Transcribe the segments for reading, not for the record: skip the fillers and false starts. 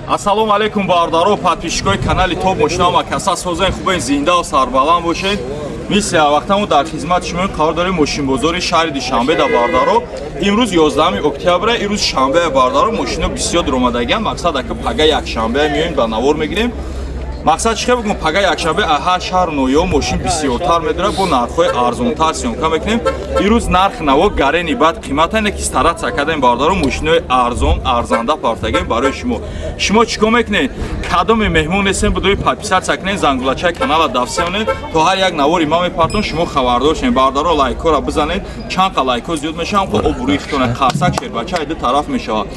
Ассалому алайкум, бародаро, подписчикои канали Топ Мошина. Ма каса созен, хубен, зинда сарбаланд бошед. Мисли вақтаму дар хизмати шумо қарор дорем, мошинбозори шаҳри Душанбе да, бародаро. Имрӯз 11 октябр, имрӯз шанбе, бародаро. Мошино бисёр омадагиан. Мақсад ака, пага якшанбе меоем, ба навор мегирем. Мақсад чӣ бигӯм, пага якшанбе ҳар шаҳр ноё мошин бисёртар медорад, бо нархҳои арзонтар съёмка мекунем. Имрӯз нарх наво гарени бад қимата не ки стараться кардем, бародаро, мошинои арзон арзанда партагем барои шумо. Шумо чӣ кор мекунед? Кадоме меҳмон нестем, будои подписаться кунед, зангулачаи канала дафсеонед, то ҳар як навори ма мепартон, шумо хабардор шавед. Бародаро, лайкҳоро бизанед, чанд қа лайкҳо зиёд мешаванд, ко обрӯи хитона қарсак шербача ду тараф мешавад.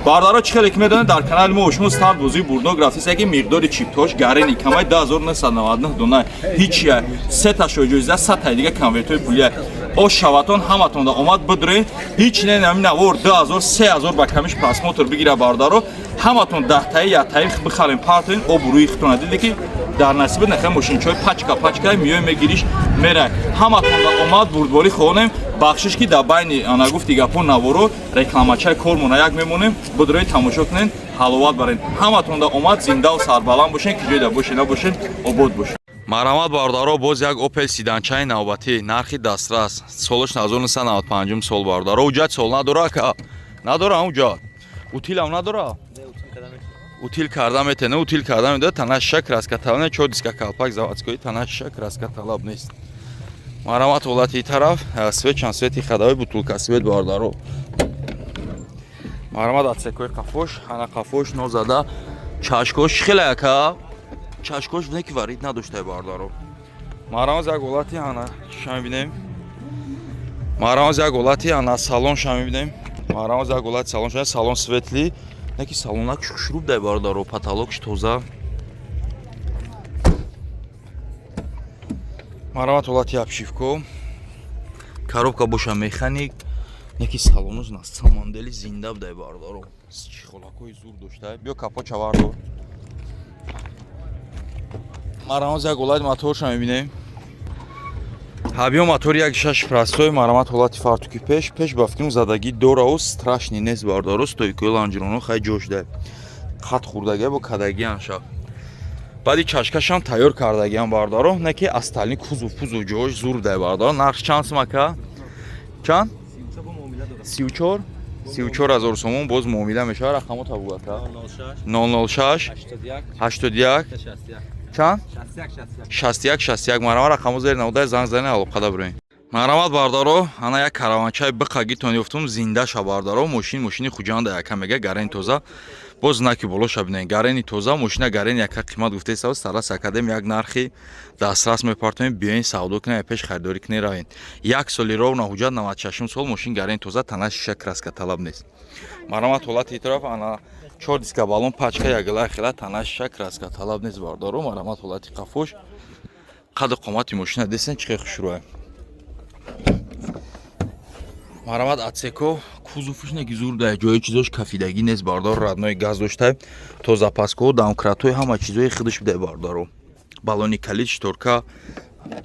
Бародаро, чӣ хеле ки медонед, дар канали мо шумо старт бозии бурднок рафтист, ки миқдори чиптош гарени камай 2999 дона ҳичия, сеташо ҷоиза, сатай дига конвертҳои пулия. Ош шаватон, ҳаматонда омад, бидурен. Ҳеч не, нами навор 2000, 3000 ба камиш просмотр бигира, бародаро. Ҳаматон даҳтаи яктаи бихарем, партоен, обрӯи хитона диде ки дар насиби нахе мошинчаҳои пачка пачка миёй, мегириш, мерай. Ҳаматонда омад, бурдборӣ хоҳонем. Бахшиш ки дар байни ана гуфти гапо наворо рекламачаи кормона як мемонем. Бидурои тамошо кунен, ҳаловат барен. Ҳаматонда омад, зиндаву сарбаланд бошен, ки ҷойда бошен, набошен, обод бошен. Марҳамат, бародаро, боз як Опел седанчаи навбатӣ, нархи дастрас, солаш 1995 сол, бародаро. Уҷат сол надора, ака? Надора уҷат? Утилам надора? Утил карда метавона, утил карда медода. Тана шиша краска талаб не, чор диска калпак заводской, тана шиша краска талаб нест. Марҳамат, ҳолати тараф, свет чанд свети ходовой, бутулка свет, бародаро. Марҳамат, отсекои қафош, ана қафош нозада, чашкош хеле, ака, чашкош не ки варид надоштай, бародаро. Марҳамат, як ҳолати ана чиша мебинем. Марҳамат, як ҳолати ана салонша мебинем. Марҳамат, як ҳолати салонша, салон светлый, не ки салонак шуруб дай, бародаро, потолокш тоза. Марҳамат, ҳолати обшивко, коробка боша механик, не ки салоноз на самом деле зинда будай, бародаро, чехолакҳои зур доштай. Биё, капоча вардор. Марҳамат, як ҳолати моторша мебинем. Ҳабиё, мотори як шаш простой. Марҳамат, ҳолати фартуки пеш. Пеш ба фикрам задагӣ дорао, страшный нест, бародаро. Стойкои лонжероно хай ҷош дай, қат хӯрдагия бо кадагиан шаб. Баъди чашкашам тайёр кардагиам, бародаро, не ки остальной кузов пузов ҷош зур дай, бародаро. Нарх чанд сум, ака? Чанд? 34, 34 000 сомон, боз муомила мешавад. Рақамота бугу, ака. 006 81 чанд? 61 61. Марҳамат, рақамо зери наводай, занг занед, алоқада бироем. Марҳамат, бардаро, ана як караванчаи биқагитон ёфтум, зиндаша, бардаро. Мошин мошини Хуҷанда, яка мега, гарени тоза. Боз знаки болоша бинед, гарени тоза мошина, гарени яка қимат гуфтаиста. Стараться кардем, як нархи дастрас мепартоем. Биёен, савдо кунем, пеш харидорӣ кунем, равем. Як соли ровно ҳуҷҷат, 96 сол мошин, гарени тоза, тана шиша краска талаб нест. Марҳамат, ҳолати тараф, ана чор диска балон пачка ягила хела, тана шиша краска талаб нест, бардаро. Марҳамат, ҳолати қафош, қаду қомати мошина десен, чӣ хел хушрӯя. Марҳамат, отсеко, кузовш неки зур дай, ҷои чизош кафидагӣ нест, бардор. Родной газ доштай, то запаскаҳо, домкратҳои, ҳама чизои худаш бидай, бардаро. Балони калид, шторка,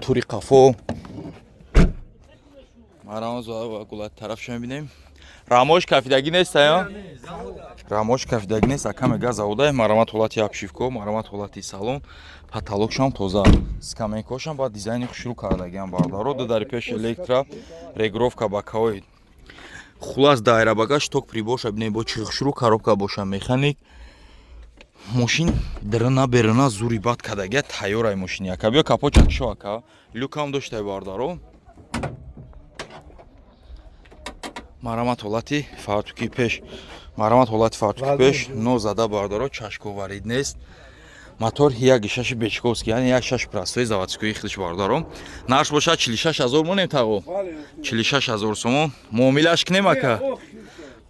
тури қафо. Марҳамат, гулати тарафша мебинем. Рамош кафидагӣ нест, ая рамош кафидагӣ нест, ака мега, заводай. Марҳамат, ҳолати обшивко. Марҳамат, ҳолати салон, потолокшам тоза, скамейкошам ба дизайни хушрӯ кардагиам, бардаро. Ду дари пеш электро регулировка, боковой. Хулас, дайрабагаш ток приборша бинем, бо чӣ хушрӯ. Коробка боша механик. Мошин дрна берна зури бад кардагия, тайёрай мошини, ака. Биё, капоча кишо, ака. Люкам доштай, бардаро. Марҳамат, ҳолати фартуки пеш. Марҳамат, ҳолати фартуки пеш нозада, бардаро, чашковарид нест. Мотор як шаши бечковский, яъне як шаш простой заводской худш, бардаро. Нарх бошад 46 000 монем, тағо, 46 000 сомон, муомилаш кунем, ака.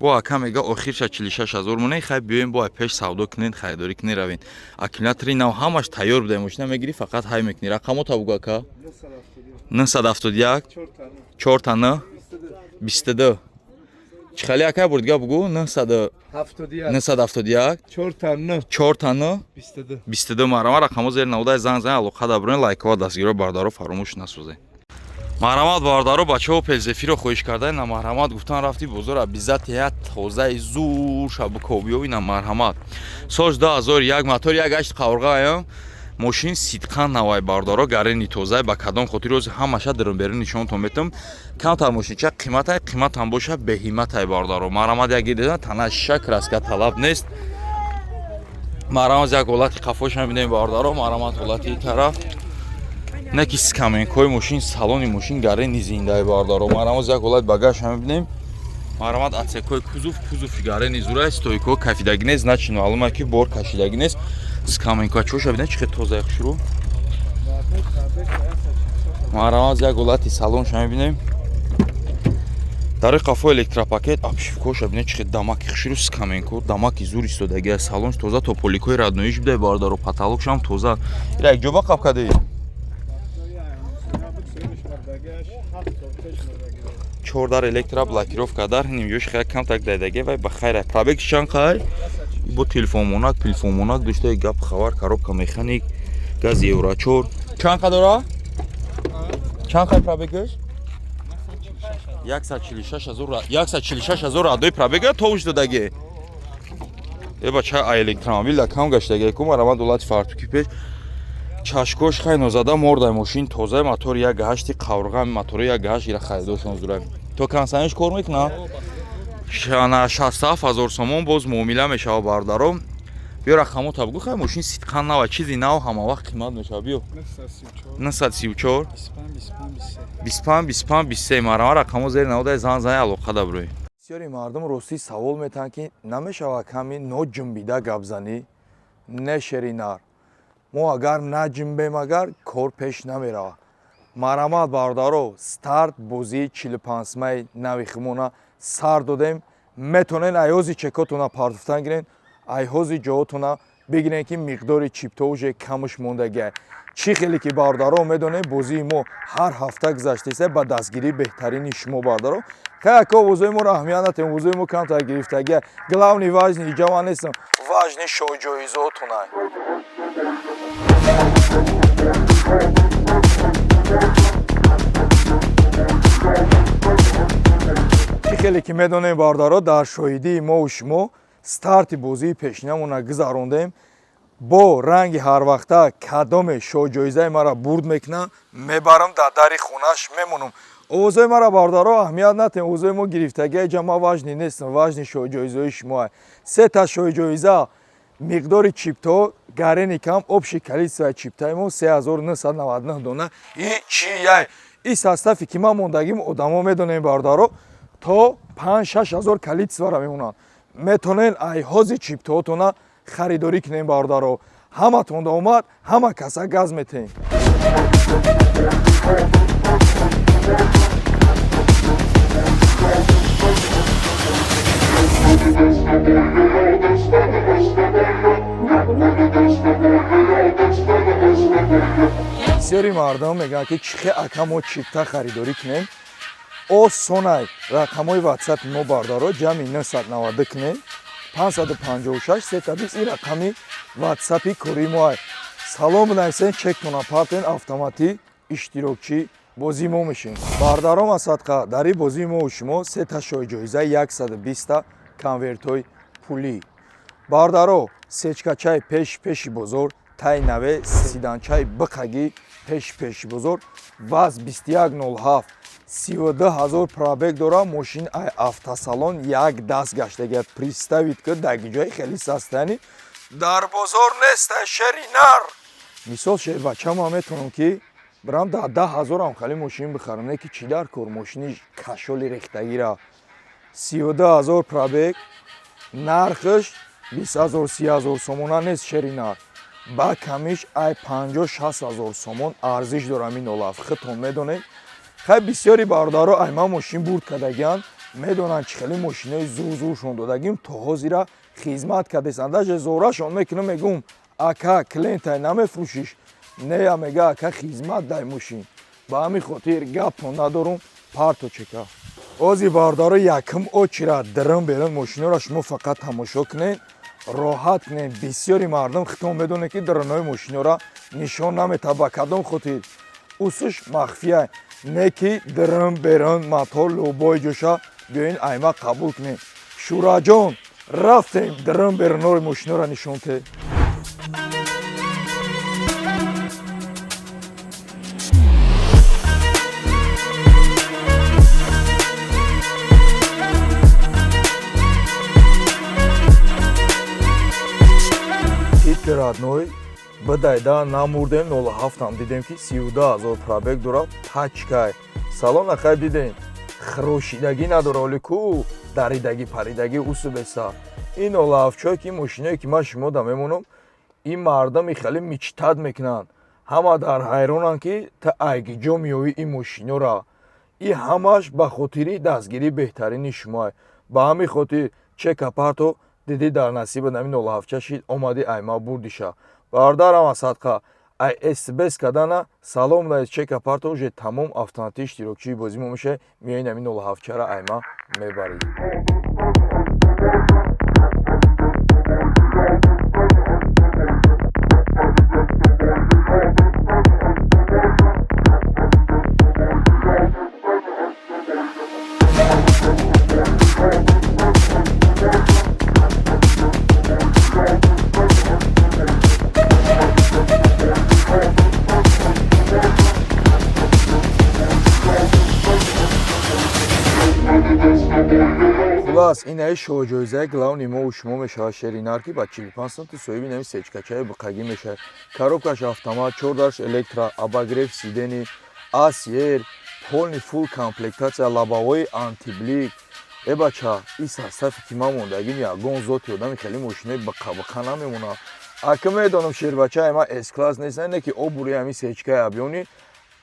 Бо ака мега, охирша 46 000 монем. Хай, биёем, бо пеш савдо кунен, харидорӣ кунен, равен. Аккумулятори нав, ҳамаш тайёр буда, мошина мегирӣ, фақат ҳай мекунӣ. Рақамота бугу, ака. 971 4 н 22. Чӣ хали, ака, бурдига бугу. 971 4 н 22. Марҳамат, рақамо зери наводай, занг зан, алоқа даброен. Лайкова дастгиро, бардаро, фаромӯш насозед. Марҳамат, бародаро, бачаҳо Опел Зефиро хоҳиш карда, на марҳамат гуфтан, рафти бозор, обязательно як тозаи зур шабукобиё. Ина, марҳамат, сол 2001, мотор 1.8, қаврғаям, мошин сидқан навай, бародаро, гарени тозай. Ба кадом хотир рози ҳамаша дурунберун нишонтон метам. Камтар мошинча қиматай, қиматам боша, беҳиматай, бародаро. Марҳамат, як дида, тана шиша, краска талаб нест. Марҳамат, як ҳолати қафоша мебинем, бародаро. Марҳамат, ҳолати ин тараф не ки скаменкои мошин, салони мошин гарени зиндаи, бародаро. Марҳамат, як ҳолати багажа мебинем. Марҳамат, отсекои кузов, кузови гарени зурай, стойко кафидагӣ нест, значит, маълума ки бор кашидагӣ нест. Скаменка чоша бинед, чӣ хел тозаи хушрӯ. Марҳамат, як ҳолати салонша мебинем. Дар қафо электропакет, обшивкоша бинед, чӣ хел дамаки хушрӯ, скаменко дамаки зур истодаги. Салонш тоза, то поликои родноиш бидай, бародаро, потолокшам тоза. Ира як ҷоба қаб кадаи. Чордар электро, блокировка дар нимҷош хеле камтак дадаге вай, ба хайра. Пробег чанд қай? Бо телефонмонак, телефонмонак дошта, гап хабар, коробка механик, газ евро 4. Чанд қа дора? Чанд қай пробегаш? 146 ҳазор адои пробега товуш додаге. Э бача, а электромобил да кам гаштаге ку. Марамад, ҳолати фартуки пеш, чашкош хай нозада мордай, мошин тоза, мотор 1.8, қаврға, мотори 1.8. Ира харидошон зура, то консаниш кор мекуна. Шана 67 ҳазор сомон, боз муомила мешава, бародаро. Биё, рақамота бугӯ. Хай, мошин сидқан нава, чизи нав ҳама вақт қимат мешава. Биё, 934 25 25 23. Марама, рақамо зери наводай, зан зани, алоқа да бирӯй. Бисёри мардум ростӣ савол метаҳанд, ки намешава ками ноҷунбида гап занӣ? Не, шери нар, мо агар наҷунбем, агар кор пеш намеравад. Марҳамат, бародаро, старт бозии 45-сумаи нави химона сар додем. Метонен айҳози чекотона партофтан гирен, айҳози ҷоотона бигирен, ки миқдори чиптоуже камуш мондагиа. Чӣ хеле ки, бародаро, медонем, бозии мо ҳар ҳафта гузаштеса ба дастгирии беҳтарини шумо, бародаро. Хай, ака, овозои моро аҳамият натем, овозои мо камтар гирифтагия. Главный, важный иҷа ман нестам, важный шоҳҷоизотона. Чӣ хеле ки медонем, бародаро, дар шоҳидии мову шумо старти бозии пешинамона гузарондем. Бо ранги ҳарвақта кадоме шоҳҷоизаи мара бурд мекунам, мебарам, дар дари хонаш мемонам. Овозои мара, бародаро, аҳамият натем, овозои мо гирифтагия ҷа, ма важный нестам, важный шоҳҷоизаи шумоа. Сета шоҳҷоиза, миқдори чипто гарени кам, общий количествои чиптаи мо 3999 дона. И чи яй и составе ки ман мондагим, одамо медонем, бародаро, то 5-6 ҳазор количествора мемонанд. Метонен айҳози чиптоотона харидорӣ кунем, бародаро. Ҳаматон омад, ҳама каса газ метем. Бисёри мардум мегӯянд, ки чӣ хел, ака, мо чипта харидорӣ кунем? Осонай. Рақамҳои ватсапи мо, бародаро, ҷамъи 990 кунем, 556 320, ин рақами ватсапи кории моай. Салом бинависен, чектона партен, автоматӣ иштирокчӣ бозии мо мешем. Бародаром, асадқа, дар ин бозии мо шумо сета шоҳҷоиза, 120та конвертҳои пулӣ. Бародаро, сечкачаи пеш пеши бозор, тай наве, сиданчаи биқагӣ пеши пеши бозор, ваз 2107, 32 ҳазор пробег дора, мошин ай автосалон як даст гаштага. Представить ки даги ҷои хеле састани дар бозор нестай, шери нар. Мисол, шербачама метавонам ки бирам дар 10 ҳазорам хали мошин бихарам, не ки чӣ дар кор мошини кашоли рехтагира. 32 ҳазор пробег, нархаш 20 ҳазор, 30 ҳазор сомона нест, шери нар, ба камиш ай 50-60 ҳазор сомон арзиш дорам ин олаф. Худтон медонед. Хай, бисёри бародаро ай ман мошин бурд кардагианд, медонанд чӣ хеле мошинои зур-зуршон додагим, то ҳозира хизмат кардесанд. Даже зорашон мекунам, мегӯм: «Ака, клиентай намефурӯшиш?» «Нея», мега, «ака, хизмат дай мошин». Ба ҳамин хотир гаптон надорум, парто чека. Ози, бародаро, якум очира дирм берун мошиноро шумо фақат тамошо кунед, роҳат кунед. Бисёри мардум, худтон медонед, ки дирнои мошинора нишон наметавад. Ба кадом хотир? Усуш махфия. Не ки дирин берин мотор любой ҷоша биёин айма қабул кунем. Шураҷон, рафтем, дирин беринори мошинора нишон те. Титки родной бидайда намурдем, 07-ам дидем, ки 32 000 пробег дорад, пачкай. Салон ахай дидем, хирошидагӣ надора, оли ку даридагӣ паридагӣ усу беса. Ин 07-чое ки мошиное ки ман шумо да мемонам, ин мардами хеле мечтать мекунанд, ҳама дар ҳайронанд, ки та айгиҷо меёвӣ ин мошинора. И ҳамаш ба хотири дастгирии беҳтарини шумоа. Ба ҳамин хотир чека парто, дидӣ, дар насибат ҳамин 07 шид, омадӣ, айма бурдиша. Бародарам, садқа ай СБС кардана салом наис, чека парто, уже тамом, автоматик иштирокчии бозӣ мо мешавӣ, меои, ҳамин 07-чара айма мебарӣ. Хулас, инаи шоҳҷоизаи главный мо шумо мешавад, шеринар, ки ба 45 сум ту соҳиби нами сечкачаи буқагӣ мешавад. Коробкаш автомат, чордарш электро, обогрев сидений, асер, полный фулл комплектация, лобовой антиблик. Э бача, и составе ки ман мондагим, ягон зоти одами хеле мошинои бақа-бақа намемонад. Ака, медонам, шербачаи ма С класс нест, не ки обури ҳами сечкаи абёни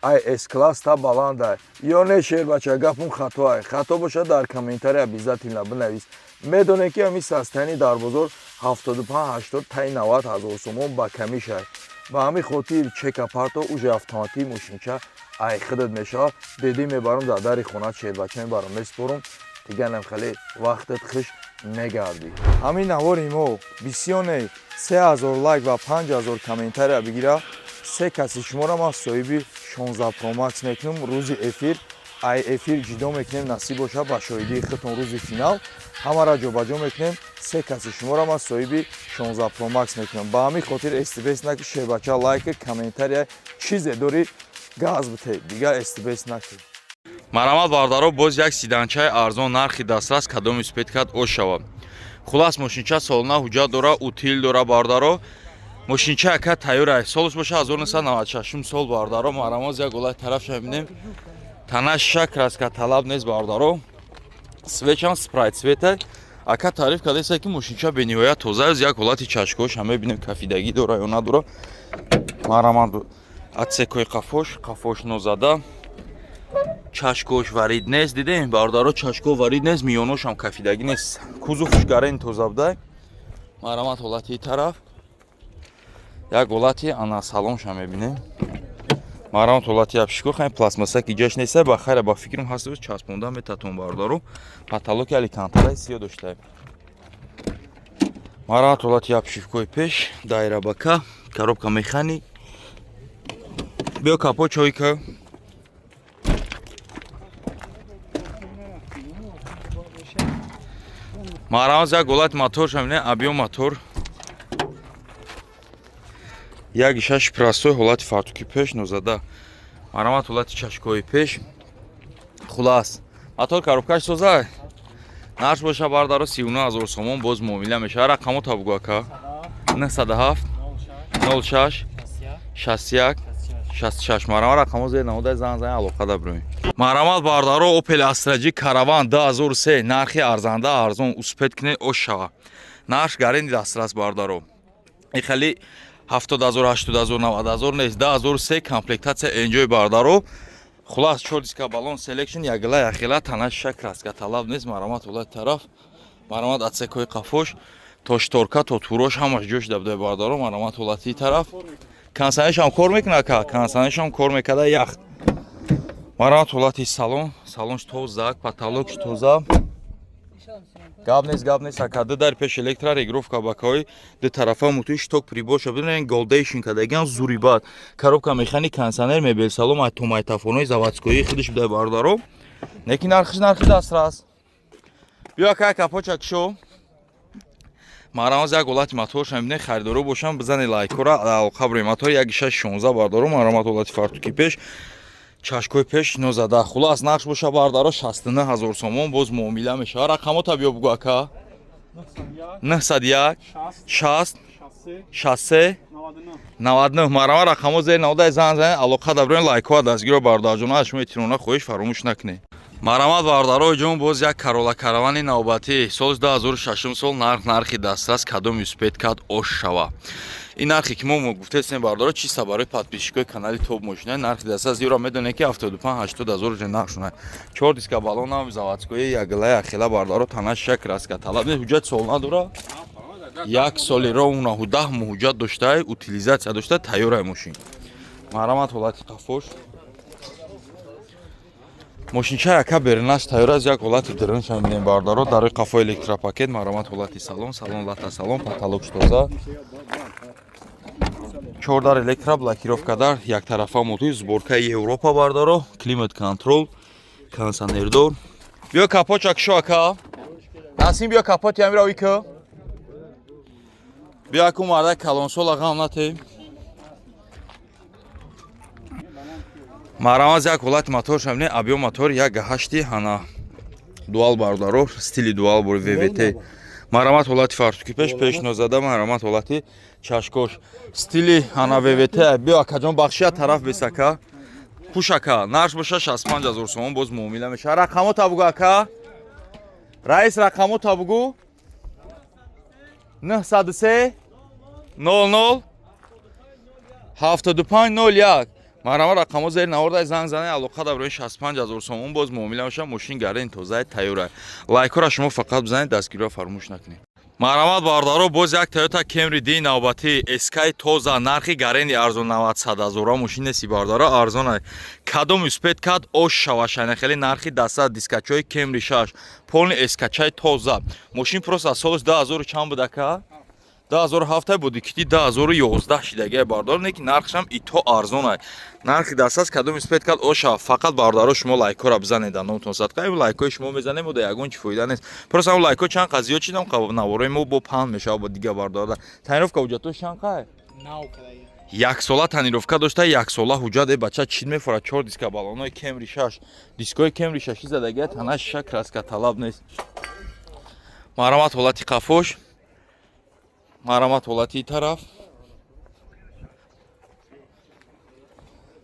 ай С класс та баландай ё не. Шербача, гапум хатоай, хато бошад, дар комментария обязательно бинавис. Медонем, ки ҳами состояние дар бозор 75, 80 таи 90 ҳазор сомон ба камишай. Ба ҳамин хотир чека парто, уже автоматӣ мошинча ай худат мешавад. Дедӣ, мебарам дар дари хона, шербача, мебарам, месупорам, диганам хеле вақтат хуш мегардӣ. Ҳамин навори мо бисёне 3000 лайк ва 5000 комментария бигира, се каси шуморо ман соҳиби 16 Pro Max мекунам. Рӯзи эфир ай эфир ҷидо мекунем, насиб бошад, ба шоҳидии худтон рӯзи финал ҳамаро ҷобаҷо мекунем. Се каси шуморо ман соҳиби 16 Pro Max мекунам. Ба ҳамин хотир СТБС наки, шербача, лайка, комментария, чизе дорӣ, газ бите, дигар СТБС наки. Марамат, бардаро, боз як седанчаи арзон, нархи дастрас, кадом успеть кард, ош шавад. Хулас, мошинча солона ҳуҷҷат дора, утил дора, бардаро. Мошинча ака тайёр, солш боша 1996 сол, бардаро. Марамоз, як голаи тарафша мебинем, танаша краска талаб нест, бардаро. Свечам спрайт цвета. Ака таъриф кардааст, ки мошинча бениҳоят тоза аст. Як ҳолати чашкош ҳам мебинем, кафидагӣ дора ё надора. Марамат, отсекои қафош, қафош нозада, чашкош варид нест. Дидем, бародаро, чашко варид нест, миёношам кафидагӣ нест, кузовш гарен тоза буда. Марамат, ҳолати тараф, як ҳолати ана салонша мебинем. Марамат, ҳолати обшивко, хай, пластмасса ки ҷаш неста, ба хайра, ба фикрам ҳаст, часпонда метатон, бародаро. Потолоки алькантараи сиё доштаем. Марамат, ҳолати обшивкои пеш, дайрабака, коробка механик. Биё, капо чойка. Марамаз, як ҳолати моторша мебинем, объём мотор 1,6 простой. Ҳолати фартуки пеш нозада. Марамат, ҳолати чашкои пеш. Хулас, мотор, коробкаш соза. Нарх боша, бардаро, 39 000 сомон, боз муомила мешавад. Рақамота бугу, ака. 907 06 61 66. Марамат, рақамо зер намода, зан зан, алоқа да бироем. Марамат, бардаро, Opel Astra G Caravan 2003, нархи арзанда, арзон, успеть кунед, ош шава. Нарх гарени дастрас, бардаро. И хеле 70 000, 80 000, 90 000 нест. 2003, комплектация Enjoy, бардаро. Хулас, чор диска, баллон Selection, ягила яхила, танаша краска талаб нест. Марамат, ҳолати тараф. Марамат, отсекои қафош, то шторка, то турош ҳамаш ҷош дабда, бардаро. Марамат, ҳолати тараф. Кондиционершам кор мекунад, ка? Кондиционершам кор мекарда, ях. Марамат, ҳолати салон, салонш тоза, потолокш тоза. Гап нест, гап нест, ака. Ду дар пеш электро, регулировка бакаҳои ду тарафа, мутуи шток приборша бидонен, голдейшн кардагиан, зури бад. Коробка механик, кондиционер, мебел салон, ай томайтафонои заводской худиш будай, бародаро. Неки нархиш нархи дастрас. Биё, ака, капоча кшо. Марамаз як ҳолати моторша мебинед, харидоро бошам, бизане лайкора, алқабри мотор 1.6 16, бардаро, марамат ҳолати фартуки пеш, чашкои пеш нозада. Хулас, нарх боша, бардаро, 69 ҳазор сомон, боз муомила мешавад. Рақамота биё бугу, ака. 901 60 63 99. Марама рақамо зери наводаи, зан зан, алоқа даброен, лайкоа дастгиро, бародарҷона, аз шумо эҳтиромона хоҳиш, фаромӯш накунед. Марамат, бародарои ҷон, боз як Карола Каравани навбатӣ, соли 2006 сол, нарх нархи дастрас, кадом успеть кад ош шава. Ин нархе ки мо гуфтесем, бародаро, чиста барои подписчикои канали Топ мошина, нархи дастрас. Юро медонед, ки 75 80 ҳазор уже нарх шуна. Чор диска балонам заводской, ягла яхела, бародаро, танаш як краска талаб не, ҳуҷҷат сол надора, як соли ровно 10 моҳ ҳуҷҷат доштай, утилизация дошта, тайёрай мошин. Марамат ҳолати қафош. Мошинча яка беринаш тайёр аст, як ҳолати диринша мебинем, бародаро, дар рӯи қафо электропакет, марамат ҳолати салон, салон лата салон, потолок тоза. Чордар электро, блокировка дар яктарафа, мулти, сборкаи Европа, бардаро, климат контрол, кондиционердор. Биё, капоча кшо, ака. Насим, биё, капоти амира ика. Биё, аку марда калонсола ғам нате. Марамаз як ҳолати моторша мебинем, объём мотор як ҳашти ҳана дуал, бародаро, стили дуал бор ВВТ. Марамат ҳолати фартуки пеш, пеш нозада, марамат ҳолати чашкош. Стили ҳана ВВТ. Биё, акаҷон, бахшия тараф бесака. Хуш, ака, нарх боша 65 ҳазор сомон, боз муомила мешавад. Рақамота бугу, ака. Раис, рақамота бугу. 903 00 75 01. Марама рақамо зери навордай, занг зане, алоқа дар барои 65 ҳазор сомон, боз муомила мешавад. Мошин гарен тозаи, тайёра. Лайкора шумо фақат бизанед, дастгириро фаромӯш накунед. Марҳамат, бародаро, боз як Toyota Camry D навбатӣ, SK тоза, нархи гарени арзон, 90 ҳазора мошин неси, бародаро, арзон. Кадом успеть кад ош шава шайна, хеле нархи дастад. Дискачои Camry 6, полный SK-чаи тоза. Мошин просто аз солиш 2000 чанд буд, ака? 2007 буд, кити 2011 шидагия, бардор, не ки нархшам ито арзон ай. Нархи дастас, кадом успеть кад оша. Фақат, бародаро, шумо лайкҳоро бизанед, номтон садқа. Ин лайкҳои шумо мезанем, ода ягон чи фоида нест. Просто ҳам лайкҳо чанд қа зиёд шидам, наворои мо бо паҳн мешавад бо дига бардорда. Тонировка ҳуҷҷатош чанд қай? Яксола тонировка дошта, яксола ҳуҷҷат. Э, бача, чӣ мефорад? Чор диска балонои Кемри 6, дискои Кемри 6 задагия, тана шиша краска талаб нест. Марамат ҳолати қафош, марамат ҳолати тараф.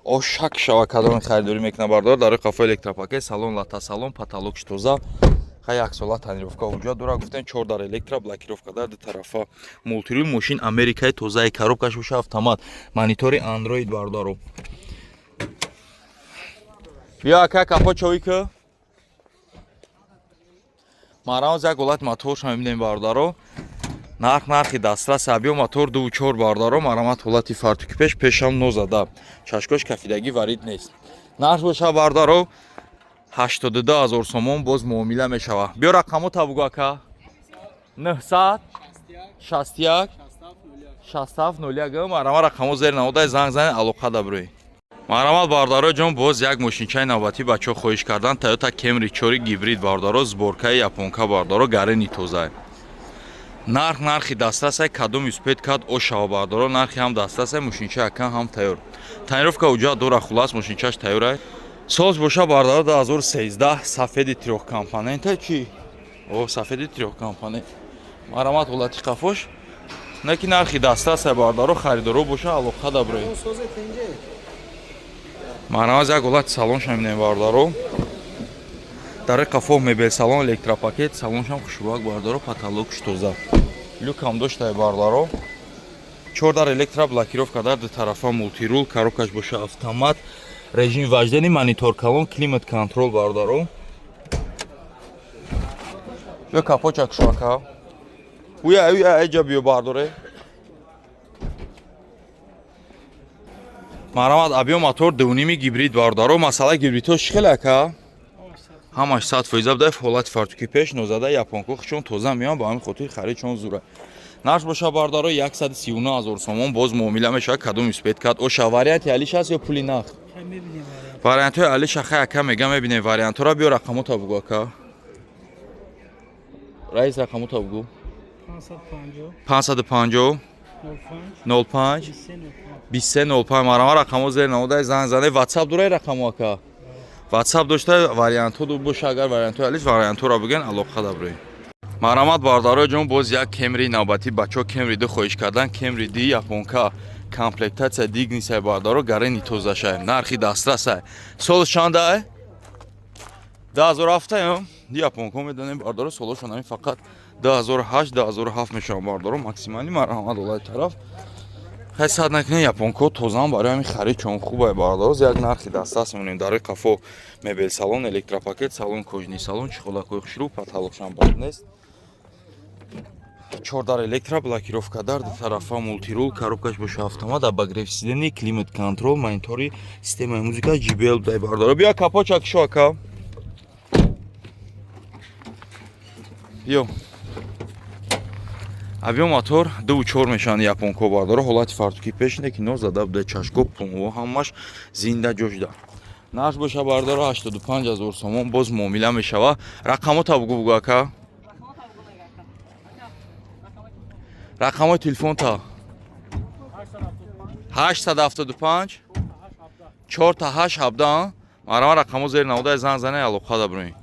Ошак шава кадоми харидорӣ мекунад, бардор. Дар рӯи қафо электропакет, салон лата салон, потолокш тоза. Ха, яксола тонировка ҳуҷҷат дора, гуфтем, чор дар электро, блокировка дар ду тарафа, мултирул. Мошин америкаи тозаи, коробкаш боша автомат, монитори андроид, бародаро. Биё, ака, капо чои ки. Марамаз як ҳолати моторша мебинем, бародаро, нарх нархи дастрас, объём мотор 2.4, бародаро, марамат ҳолати фартуки пеш, пешам нозада, чашкош кафидагӣ, варид нест. Нарх боша, бародаро, 82 ҳазор сомон, боз муомила мешавад. Биё, рақамота бугу, ака. 900 61 67 01. Марама рақамо зери наводай, занг занед, алоқа дабрӯй. Марҳамат, бародаро ҷон, боз як мошинчаи навбатӣ, бачаҳо хоҳиш кардан, Toyota Camry 4 гибрид, бародаро, сборкаи японка, бародаро, гарени тоза. Нарх нархи дастрасай, кадом успеть кад ошава, бародаро, нархи ҳам дастрасай, мошинча якан ҳам тайёр. Тонировка ҳуҷҷат дора, хулас, мошинчаш тайёрай. Соз боша, бародаро, 2013, сафеди трёхкомпонента чи? О, сафеди трёхкомпонент. Марҳамат ҳолати қафош. Не ки нархи дастрасай, бародаро, харидоро боша, алоқа дабрӯй. Марҳамат, як ҳолати салонша мебинем, бародаро. Дар қафо мебел салон, электропакет, салоншам хушрӯак, бародаро, потолокш тоза. Люкам доштай, бародаро. Чор дар электро, блокировка дар ду тарафа, мултирул, коробкаш боша автомат, режим вождения, монитор калон, климат контрол, бародаро. Биё, капоча кушока. Уя, уя, эҷа биё, бардоре. Марҳамат, объём мотор 2.5 гибрид, бародаро, масъалаи гибридҳо чӣ хеле, ака? Ҳамаш 100% буда. Ҳолати фартуки пеш нозада, японко чон тоза меоян, ба ҳамин хотир харид чон зура. Нарх боша, бардаро, 139 ҳазор сомон, боз муомила мешавад. Кадом успеть кард оша. Варианти алиш аст ё пули нақд? Вариантҳои алиша хай, ака мега, мебинем вариантҳоро. Биё, рақамота бугу, ака раис, рақамота бугу. 550 05 23 05. Марама, рақамо зер намудай, занг зане. Ватсап дорай рақамо, ака? Ватсап дошта, вариантҳо ду боша. Агар вариантҳои алиш, вариантҳоро бигӯен, алоқа даброем. Марҳамат, бародарои ҷон, боз як Кемри навбатӣ. Бачаҳо Кемри ду хоҳиш кардан. Кемри ди японка, комплектация Дигнисай, бардаро, гарени тозашай, нархи дастрасай. Сол чанда? 2007. Японко медонем, бардаро, солошон ҳамин фақат 2008, 2007 мешаванд, бардаро, максимально. Марҳамат, олаи тараф хай сад накунед, японко тозаам, барои ҳамин харид чон хубай, бардаро, як нархи дастрас мемонем. Дарои қафо мебел салон, электропакет салон, кожаный салон, чехолакҳои хушрӯ, потолокшам бад нест. Чордар электро, блокировка дар ду тарафа, мультирул, коробкаш боша автомат, обогрев сидений, климат контроль, монитори, системаи музыка JBL дай, бардаро. Биё, капоча кишо, ака, биё. Объём мотор 2,4 мешаванд японко, бардоро. Ҳолати фартуки пешине ки нозада буда, чашко, пунво ҳамаш зинда ҷошда. Нарх боша, бардоро, 85 ҳазор сомон, боз муомила мешава. Рақамота бугу, бугу, ака, рақамҳои телефонта. 875 4 8 17. Марама, рақамҳо зери наводаи, занг зане, алоқа даброем.